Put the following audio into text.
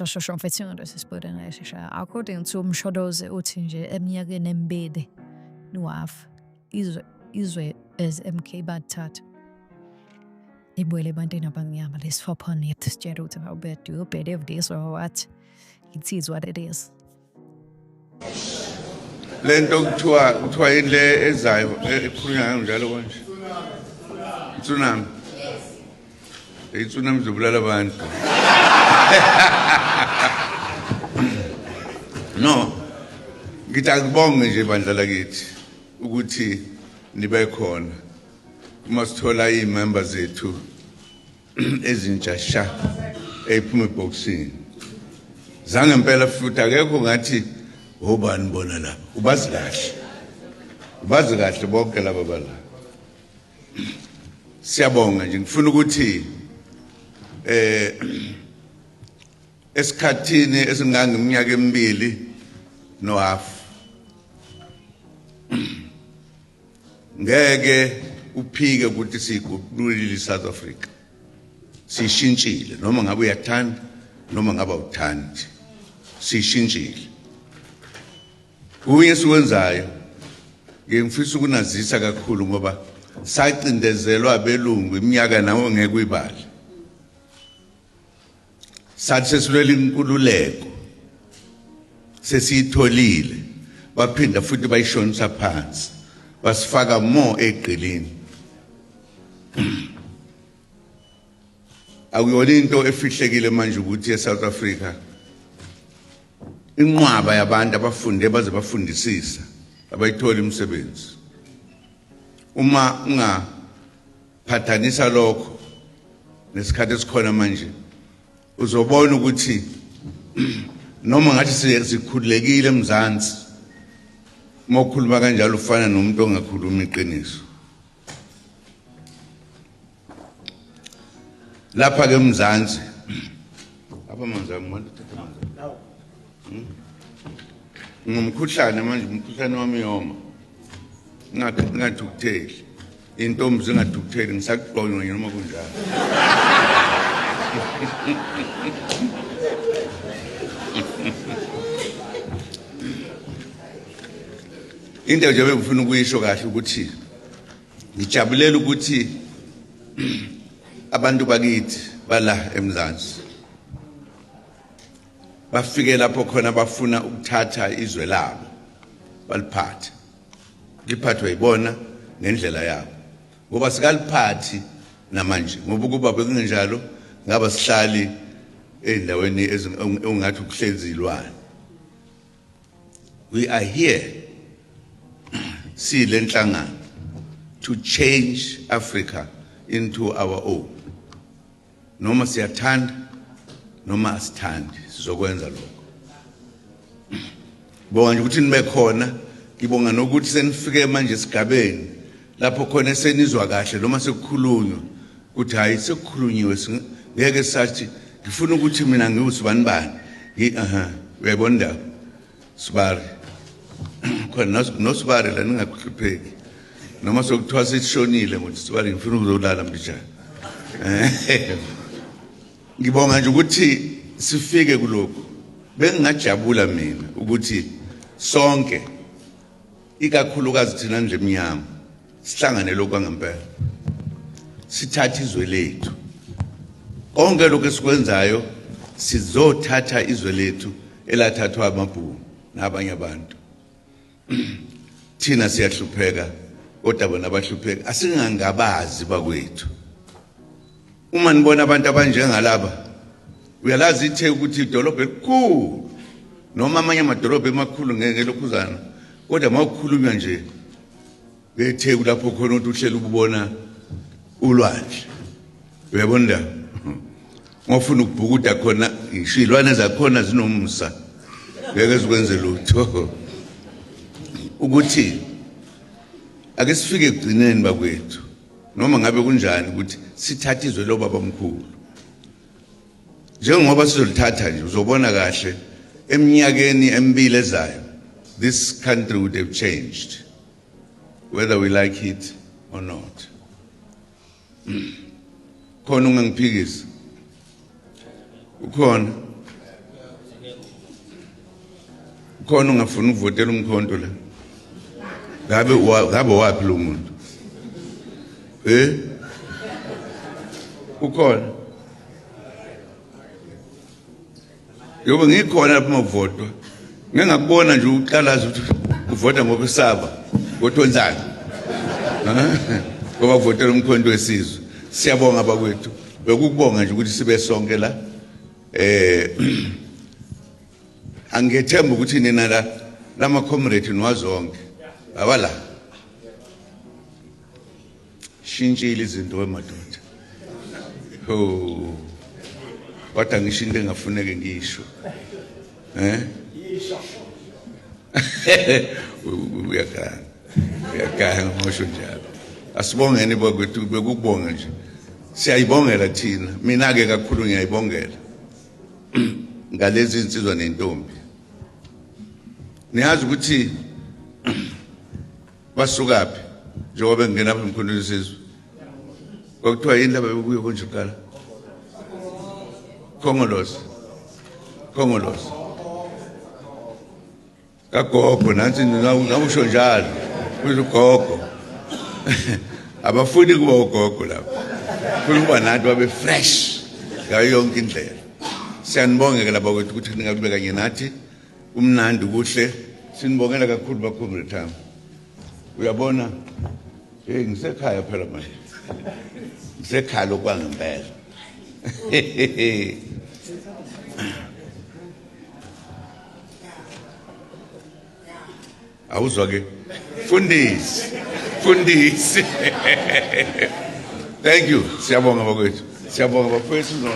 Største According to uthi nje eminyakeni emibili nohafu izwe as MK bathatha ibuyele ebantwini abamnyama. Lesifapha ukuthi do you believe this or what? It is what it is. Lento kuthiwa yini le ezayo ekhulunywa ngayo njalo konje? Tsunami. Itsunami izobulala abantu. No. Ngithi akubonge nje bandla lakithi ukuthi nibe khona. Uma sithola iy'member zethu ezintsha sha eyiphuma ebhokisini. Zangempela futhi akekho ngathi obani bona lapha, ubazi kahle. Ubazi kahle bonke laba bala. Siyabonga nje, ngifuna ukuthi esikhathini esingangeminyaka emibili nohalf ngeke uphike ukuthi siguqulile iSouth Africa. Sishintshile noma ngabe uyathanda noma ngabe awuthandi, sishintshile. Kunye esikwenzayo ngifisa ukunazisa kakhulu ngoba sacindezelwa abelungu iminyaka nawe ngeke uyibale. Sathi sesilwela inkululeko sesiyitholile, baphinda futhi bayishonisa phansi, basifaka more egqilini. Akuyona into efihlekile manje ukuthi eSouth Africa inqwaba yabantu abafunde baze bafundisisa abayithola imisebenzi. Uma ungaphathanisa lokho nesikhathi esikhona manje uzobona ukuthi noma ngathi sikhululekile eMzansi, uma ukhuluma kanjalo ufana nomuntu ongakhulumi iqiniso. Lapha ke eMzansi apha amanzi ami, uthatha amanzi ngumkhuhlane manje, umkhuhlane wami yoma ngingathukutheli, intombi zingathukutheli, ngisakuqonywa nje noma kunjalo. Into nje bengifuna ukuyisho kahle ukuthi ngijabulela ukuthi abantu bakithi bala eMzansi bafike lapho khona bafuna ukuthatha izwe labo baliphathe, liphathwe yibona ngendlela yabo, ngoba sikaliphathi namanje, ngoba ukuba bekungenjalo ngaba sihlali ey'ndaweni ongathi ukuhlezi ilwane. We are here sile nhlangano to change Africa into our own. Noma siyathanda noma asithandi sizokwenza lokho. Bonga nje ukuthi nibe khona, ngibonga nokuthi senifike manje esigabeni lapho khona senizwa kahle noma sekukhulunywa ukuthi hayi sekukhulunyiwe, ngeke sathi ngifuna ukuthi mina ngiwusibani bani. Uyayibona indaba Sibari khona nosibari la ningahlupheki noma sokuthiwa sishonile ngokuthi Sibari ngifuna ukuzolala mbijana. Ngibonga nje ukuthi sifike kulokhu. Bengingajabula mina ukuthi sonke ikakhulukazi thina nje emnyama sihlangane lokhu kwangempela, sithathe izwe lethu. Konke lokhu esikwenzayo sizothatha izwe lethu elathathwa amabhunu nabanye abantu. Thina siyahlupheka kodwa bona abahlupheka. Asingangabazi bakwethu. Uma nibona abantu abanjengalaba, uyalazi ithe ukuthi idolobha elikhulu noma amanye amadolobha emakhulu ngeke lokhuzana, kodwa mawukhulunywa nje ngeTheku lapho khona ukuthi uhleli ukubona ulwandle, uyabona la ngofuna ukubhukuda khona, ngisho iy'lwane zakhona zinomsa ngeke zikwenze lutho. Ukuthi ake sifike ekugcineni bakwethu, noma ngabe kunjani, ukuthi sithathe izwe lobaba omkhulu njengoba sizolithatha nje. Uzobona kahle eminyakeni emibili ezayo this country would have changed whether we like it or not. Khona ungangiphikisa ukhona? Khona ungafuni ukuvotela uMkhonto la? Ngabe ngabe wapi lo muntu? Eh? Ukhona? Yobe ngikhona lapho mavotwa. Ngeke ngakubona nje uqalaza ukuthi uvota ngokusaba. Ngothonzana. Ngoba kuvotela uMkhonto weSizwe. Siyabonga bakwethu. Bekukubonga nje ukuthi sibe sonke la. Angethemba ukuthi nina la lama comrade niwazonke. Abala. Shintshile izinto wemadoda. Ho. Kodwa ngisho into engafuneke ngisho. Eh? Yisho. Uyaganga. Uyaganga ngisho njalo. Asibongeni bakwethu, bekukubonga nje. Siyayibongela thina. Mina ke kakhulu ngiyayibongela. Ngalezi insizwa nentombi. Niyazi ukuthi basukaphi njengoba bengena apha eMkhonto weSizwe. Kwakuthiwa yini laba bekuyo konje kuqala? Khongolose. Khongolose. Kagogo nansi nawusho njalo. Usho ugogo. Abafuni kuba ugogo lapha. Funa ukuba nathi babe fresh ngayo yonke indlela. Siyanibonga ke laba kwethu ukuthi ningabe kanye nathi. Kumnandi kuhle. Sinibongela kakhulu bakhumbi Thami. Uyabona? Hey, ngisekhaya phela manje. Ngisekhaya lokwangempela. Awuzwa ke? Fundisi. Fundisi. Thank you. Siyabonga bakwethu. Siyabonga bafowethu no.